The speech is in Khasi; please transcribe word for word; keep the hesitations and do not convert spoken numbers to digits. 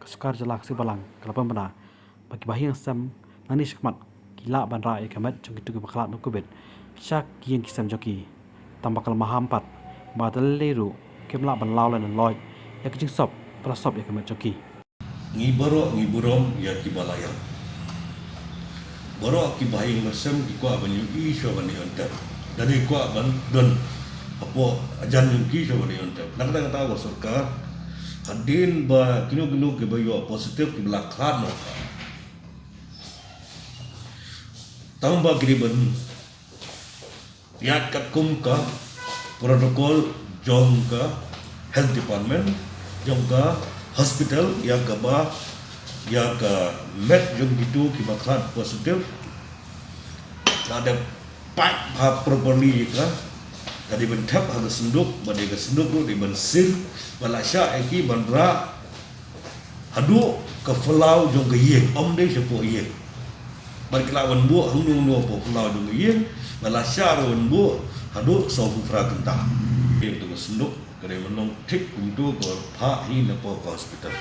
Ka sorkar jylla Khasi Balang ka la pynbna ba kiba ha ïing ha sem nangne shakhmat ki lah ban rah ïa ka met jong kito kiba khlad na covid sha ki ïing ki sem jong ki. Tangba ka la maham pat ba da lei lei ruh kim lah ban law lane lait ïa ka jingsop ba la sop ïa ka met jong ki. Ngi baroh ngi burom ïa kiba la ïap. Baroh kiba ha ïing ha sem ki kwah ban ïohi shuwa ban ïoh tep. Da dei kwah ban don hapoh hajan jong ki shuwa ban ïoh tep. Na kata kata ka sorkar, hadien ba kino kino kiba ïoh positive kiba la khlad noh. Tangba ki dei ban ïaid katkum ka protocol jong ka health department, jong ka hospital, ïa kaba, ïa ka met jong kito kiba khlad positive la dep pack bha properly ïa ka. Ka dei ban thep ha ka synduk, bad ïa ka synduk ruh dei ban seal, ba la shah ïa ki ban rah haduh ka phyllaw jong ka ïing, ym dei shapoh ïing. Bad ki lah ban buh hangno hangno hapoh phyllaw jong ka ïing, ba la shah ruh ban buh haduh sawphew phra kynta. Ïa kato ka synduk ka dei ban long thik kumto kaba phah hi napoh ka hospital.